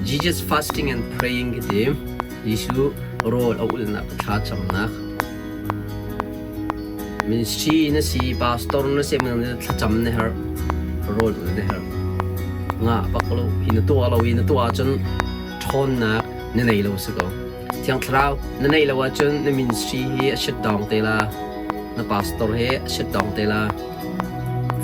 Jesus fasting and praying ka ti. Jesuh rawl a ulhnak thlacamnak. Ministry na si, pastor na si, thlacam na herh, rawl ul na herh. Nga bak lo, hi na tuah lo i na tuah ahcun ṭhawnnak na nei lo si ko. Thiang Thlarau na neih lo ahcun na ministry hi a shut down te la. Na pastor hi a shut down te la.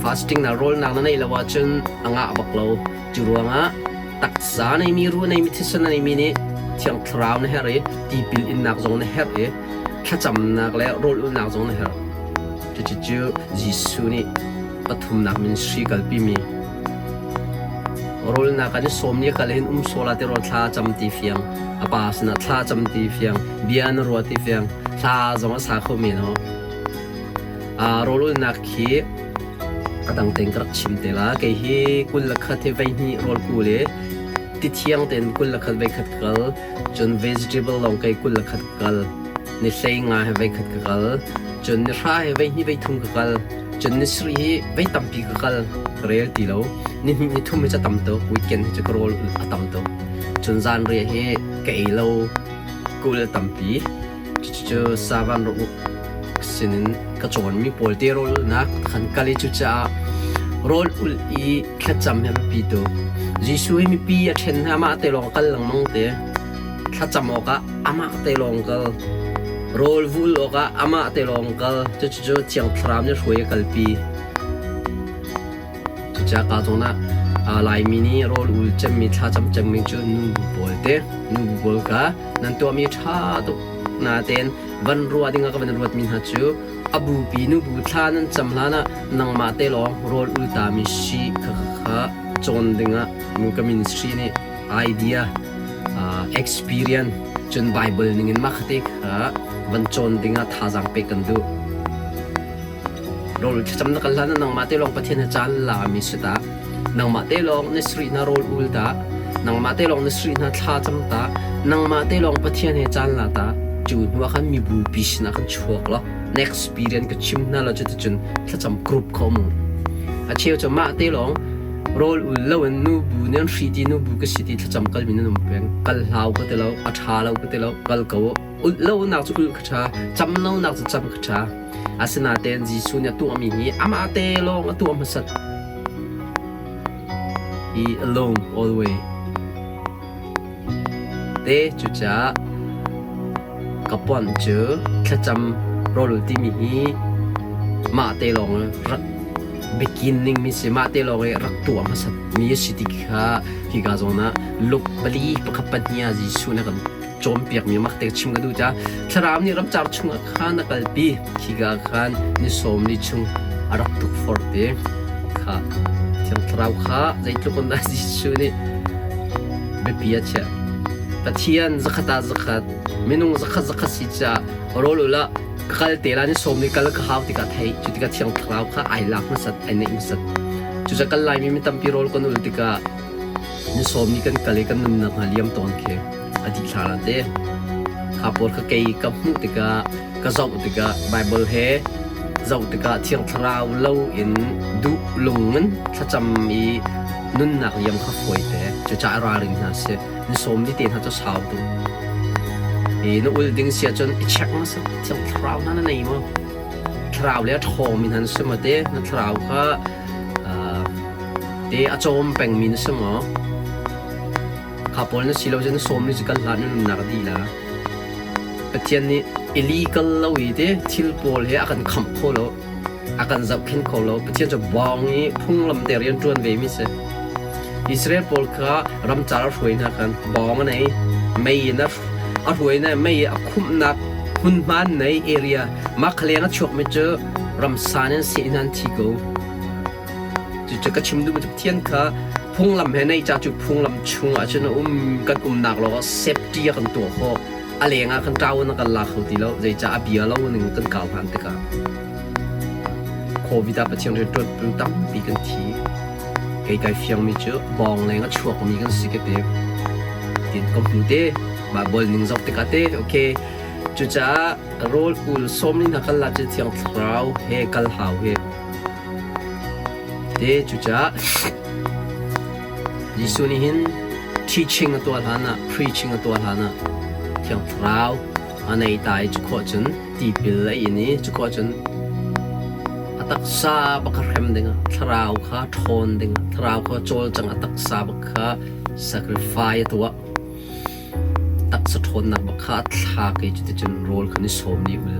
Fasting na rawlnak na neih lo ahcun a ngah bak lo. Cu ruangah taksa neimi, ruh neimi, thisen na neimi nih Thiang Thlarau na herh i tipil innak zong na herh i thlacamnak le rawl ulhnak zong na herh. Cucu Jesuh nih pathumnak ministry kalpimi rawlnak an i sawm ni kal hin um sola ti rawl thla cam ti fiang a pa sinah thla cam ti fiang bia na ruah ti fiang thla zong a sa kho men ho Rawlulnak khi a dang tein ka rak chim te la. Kei hi 21 hi vei hnih rawl kul i ti thiang tein 21 vei khat ka kal. Cun vegetable lawng kei 21 ka kal. Ni hlei nga he vei khat ka kal. Cun ni hra he vei hnih vei thum ka kal. Cun ni sarih hi vei tampi ka kal. Ka rel ti lo. Ni hnih ni thum hi ca tam tuk. Weekend hi cu ka rawl a tam tuk. Cun zanriah hi ka ei lo. Kul tampi. Cucu Savan rawk sinin ka cawnmi pawl te rawlnak khan kal i cucaah rawl ulh i thlacam hi a biapi tuk. Jesuh hi mipi a ṭhen hna amah te lawng kal lengmang te. Thlacam awkah amah te lawng kal. Rawl vul awkah amah te lawng kal. Cucu Thiang Thlarau nih hruai a kalpi. Cucaah kaa zawn ah Laimi nih rawl ul cemmi thlacam cemmi cu nubu pawl te nubu pawl kha nan tuahmi ṭha tuk natein van ruah dingah ka van ruatmi hna cu a bupi nubu thla nan cam hlan ah nangmah te lawng rawl ul tami si kha kha cawn dingah nu ka ministry nih idea experience cun Bible ningin mah kha te kha van cawn dingah thazaang pek kan duh. Rawl thlacam na kal hlan ah nangmah te lawng Pathian he caan la mi si ta. Nangmah te lawng na sarih hna rawl ul ta. Nangmah te lawng na sarih hna thla cam ta. Nangmah te lawng Pathian he caan la ta. Cu hnu ah khan mibupi sinah khan chuak law next period ka chim hna lo cuticun thlacam group kha um. A cheu cu mah te lawng rawl ul lo in nu bu nan hri ti nu bu ka si ti thlacam kal mi nan um peng. Kal hlau ka ti lo, a ṭha lo ka ti lo, kal ko. Ulh lo nak cu ulh ka ṭha, cam lo nak cu cam ka ṭha. Asinain Jesuh nih a tuahmi hi amah te lawng a tuah hmasat. He alone always. Te cucaah ka puan cu thlacam rawl timi hi mah te lawng rak beginning mi si mah te lawng i rak tuah hmasat mi a si ti kha hika zawn ah Luke pali pakhat pahnih ah Jesuh nih a kan cawnpiakmi mak te chim ka duh caah thlarau nih ramcar chungah khan a kalpi khika khan ni sawm li chung a rak tukforh te kha thiang thlarau kha zeitluk in dah Jesuh nih biapi a chiah Pathian zakhat ah zakhat minung zakhat zakhat si caah rawl ul ah ka kal te la ni sawm ni kal ka hau tikah thei cu tikah thiang thlarau kha ai lak hmasat ai neih hmasat cuca kal laimi mi tampi rawl kan ul tikah Ni sawm ni kan kal i kan nunnak hna liam tawn khi a dih thla la te. Kha pawl kha kei ka hmuh tikah, ka zoh tikah, Bible he zoh tikah Thiang Thlarau lo in duh lung in thlacam i nunnak liam kha fawi te. Cucaah ralring hna si. Ni sawm ni te hna cu sau tuk. I na ul ding si ahcun i check hmasa Thiang Thlarau hna na nei maw? Thlarau le a ṭhawngmi hna na si maw te? Na thlarau kha Te a cawm pengmi na si maw? Kha pawl na si lo cun na sawm ni cu kal hlah na nunnak a dih la. Pathian nih illegal lo i te thil pawl he a kan khamh kho lo, a kan zohkhenh kho lo. Pathian cu bawng i phunglam te rian ṭuan ve mi si. Israel pawl kha ramcar a hruai hna khan bawng a nei, mei in a hruai hna, mei a khumhnak hmunhma an nei area. Mah kha leng a chuakmi cu ramsa nih an seh in an thi ko. Cucu ka chim duhmi cu Pathian kha phunglam he neih ca cu phunglam chungah cun a um kan umnak lawngah safety a kan tuah khawh. A leng ah khan ṭau in a kan la kho ti lo. Zeicah a bia lo ning kan kau hlan tikah COVID ah Pathian rianṭuan tu tampi kan thi. Kei kai fiangmi cu bawng leng a chuakmi kan si ka ti. Tin ka hmu te, Bible ning zoh tikah te, okay. Cucaah rawl ul sawm ni hna kal la cu Thiang Thlarau he kal hau hi. Te cucaah Jesuh nih hin Teaching a tuah hlan ah, preaching a tuah hlan ah Thiang Thlarau a nei ta i cu khawh cun tipil a in i cu khawh cun a taksa bak hrem dingah thlarau kha ṭhawn dingah thlarau kha cawlcang a taksa bak kha sacrifice a tuah. Taksa ṭhawnnak bak kha a thlak i cuticun rawl kha ni sawm li ul.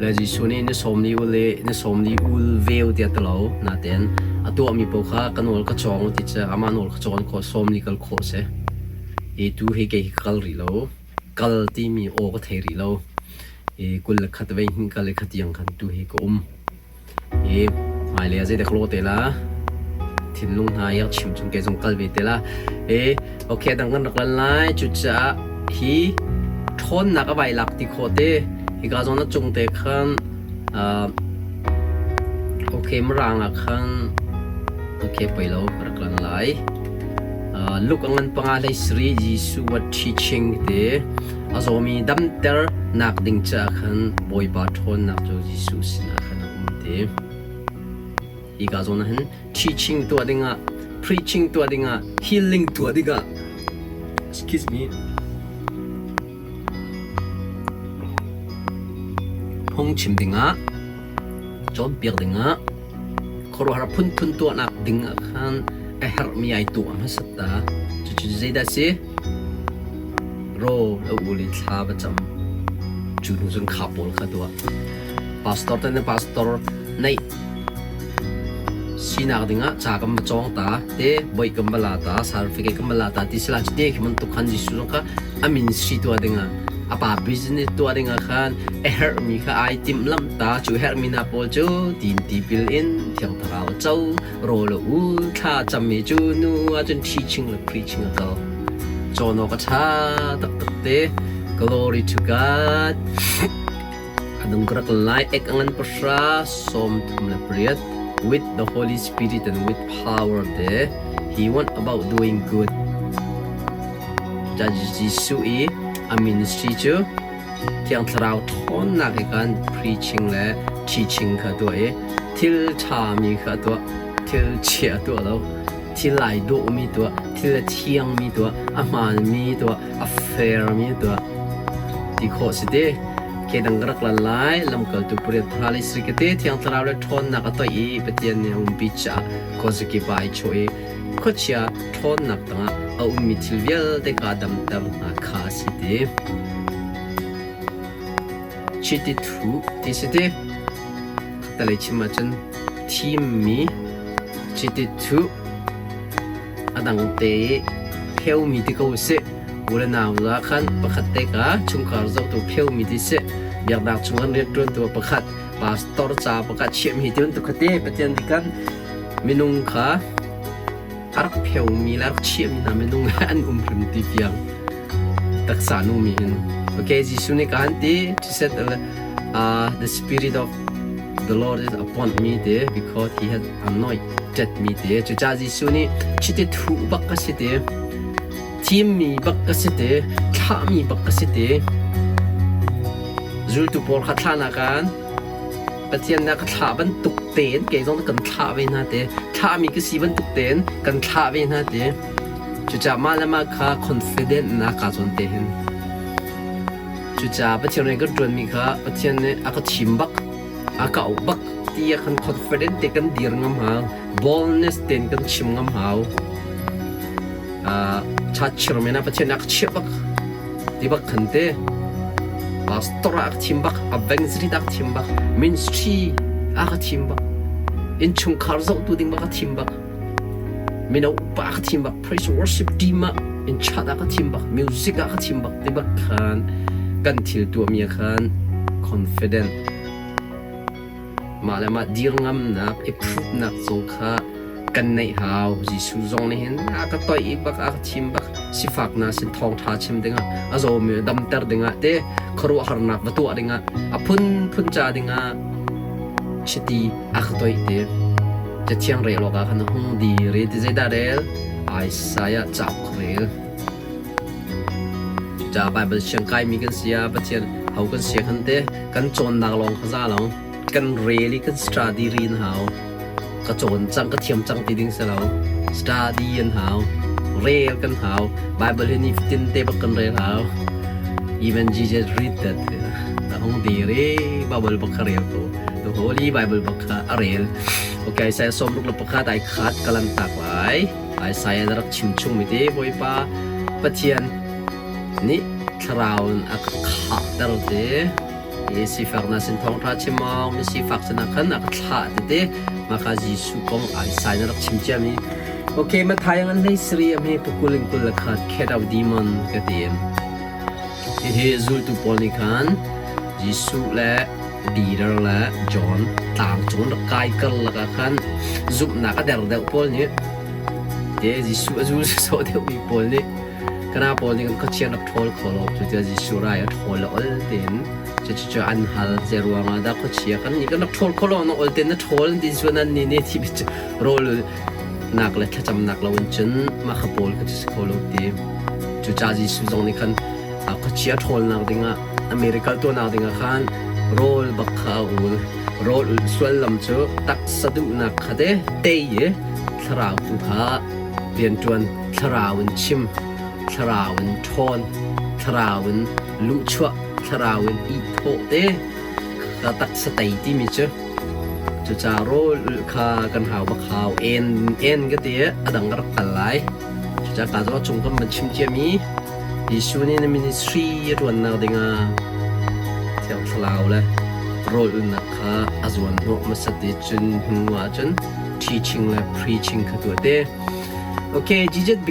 Le Jesuh nih ni sawm li ul i ni sawm li ul veu tiah ti lo natein a tuahmi paoh kha ka nawl ka cawng ti cu amah nawl kha cawn khawh sawm li kal khawh a si. Hi tu hi kei hi ka kal rih lo. Kal timi aw ka thei rih lo. Hi 21 vei hnih kal i khatiang khan tu hi ka um. Hi hmailei ah zeidah ka lawh te la? Thinlung hna i a chim cun kei zong kal ve te la. E, okay, dang kan rak lan lai. Cucaah hi ṭhawnnak a vai lak ti khawh te. Hika zawn a cung te khan uh, okay, mirang ah khan okay, poi lo ka rak lan lai. Uh, Luke a ngan panga hlei sri Jesuh what teaching te A zawmi damter nak ding caah khan Bawipa ṭhawnnak cu Jesuh sinah khan a um ti. Hika zawn ah hin teaching tuah dingah, preaching tuah dingah, healing tuah dingah, excuse me, phungchim dingah, cawnpiak dingah, khuaruahhar phunphun tuahnak ding ah khan a herhmi ai tuah hmasat ta. Cucu zeidah si? Rawl a ul i thla va cam. Cu hnu cun kha pawl kha tuah. Pastor te nih pastor neih sinak dingah ca kan va cawng ta te boih kan va la ta certificate kan va la ta ti sila cu te khi bantuk khan Jesuh zong kha a ministry tuah dingah a pa business tuah dingah khan a herhmi kha ai timhlamh ta cu herhmi hna pawl cu tin tipil in Thiang Thlarau a co rawl a ul thla a cam i cu nu ahcun teaching le preaching a kal. Cawn awk a ṭha taktak te. Glory to God. A dung ka rak lai ek a ngan 38 with the Holy Spirit and with power te he went about doing good. Jesuh i a ministry cu Thiang Thlarau ṭhawnnak he khan preaching le teaching kha tuah i thil ṭhami kha tuah, thil chia tuah lo, thil ai dawhmi tuah, thil a thiangmi tuah, a hmaanmi tuah, a fairmi tuah ti khawh si te. Kedang ka rak lan lai, lamkaltu pariat pahra le sarih te Thiang Thlarau le ṭhawnnak a toih i Pathian nih a umpi caah khuazakip ah ai chawh i khuachia ṭhawnnak tangah a ummi thil vialte kha a damter hna kha a si ti. Chiti thu ti si ti. Khattelei chim ahcun thimmi chiti thu a dang te i pheumi ti ko usih. U le nau la khan pakhat te ka chungkhar zohtu pheumi ti si. Biaknak chung kan rianṭuantu pakhat pastor ca pakhat chiahmi ti bantuk kha te Pathian nih kan minung kha a rak pheumi le a rak chiahmi hna minung an um hrim ti fiang taksa nungmi hin okay Jesuh nih ka han ti he said the spirit of the Lord is upon me te because he has anointed me te cucaah Jesuh nih chiti thu bak ka si te thimmi bak ka si te thlahmi bak ka si te zultu pawl kha thlahnak an Pathian na ka thlah bantuk tein kei zong kan thlah ve hna te thlahmi ka si bantuk tein kan thlah ve hna te cucaah mah le mah kha confident na ka zawn te hin cucaah Pathian rian kan ṭuanmi kha Pathian nih a ka thim bak a ka auh bak ti ah khan confident te kan dir ngam hau boldness tein kan chim ngam hau Chachir men ah Pathian a ka chiah bak ti bak khan te pastor ah a ka thim bak evangelist ah a ka thim bak ministry a ka thim bak innchungkhar zohtu ding bak a thim bak mino upa a ka thim bak praise worship team ah in chat ah ka thim bak music ah ka thim bak ti bak khan kan thil tuahmi ah khan confident Mah le mah dir ngamnak, i prove-nak zong kha kan neih hau. Jesuh zong nih hin a ka toih i bak, a ka thim bak, sifak hna sin thawngṭha chim dingah, a zawmi damter dingah te, khuaruahharnak va tuah dingah, a phunphun ca dingah chiti a ka toih ti. Cathiang rel awkah khan a hung dir i ti zeidah rel? Isaiah cauk rel. Cucaah Baibal siang kaimi kan si ah Pathian ho kan si khan te kan cawnnak lawng kha za lo. Kan rel i kan study rin hau. Ka cawn cang, ka thiam cang ti ding si lo. Study an hau. Rel kan hau. Bible hi nifatin te bak kan rel hau. Even Jesus read that. A hung dir i Bible bak kha rel ko. The Holy Bible bak kha a rel. Okay, Isaiah 61 ai khat kalan tak lai. Isaiah na rak chim chung mi te Bawipa Pathian nih thlarau in a ka khahter te. I sifak na sin thawngṭha chim awk, mi sifak sinah khan a ka thlah tete mah kha Jesuh kong Isaiah na rak chim ciami. Okay, Matthai ngan hlei sari a hme pakul in 21 khet out demon ka ti. Hihi zultu pawl nih khan Jesuh le Peter le John tlang cung rak kai karlak ah khan zumhnak a der deuh pawl nih te Jesuh a zul sawh deuhmi pawl nih Kana pawl nih kan khuachia rak ṭhawl kho lo. Cuticun Jesuh rai a ṭhawl le ol tein cucu an hal. Zei ruangah dah khuachia kan nih kan rak ṭhawl kho lo na ol tein na ṭhawl ti cun an nih nih thi rawl nak le thlacamnak lo in cun mah kha pawl kha cu si kho lo ti. Cucaah Jesuh zong nih khan khuachia ṭhawlnak dingah America tuahnak dingah khan rawl bak kha a ul. Rawl ulh suallam cu taksa duhnak kha te tei i thlarau tu kha rianṭuan thlarau in chim, thlarau in ṭhawn, thlarau in luhchuah, thlarau in ithawh te ka taksa tei timi cu cucaah rawl ulh kha kan hau bak hau en en ka ti a dang ka rak kal lai. Cucaah ka zaw cung kan van chim ciami Jesuh nih na ministry a ṭuannak dingah Thiang Thlarau le rawl ulhnak kha a zuan hnawh hmasat i cun hnu ah cun teaching le preaching kha tuah te. Okay, Jesus.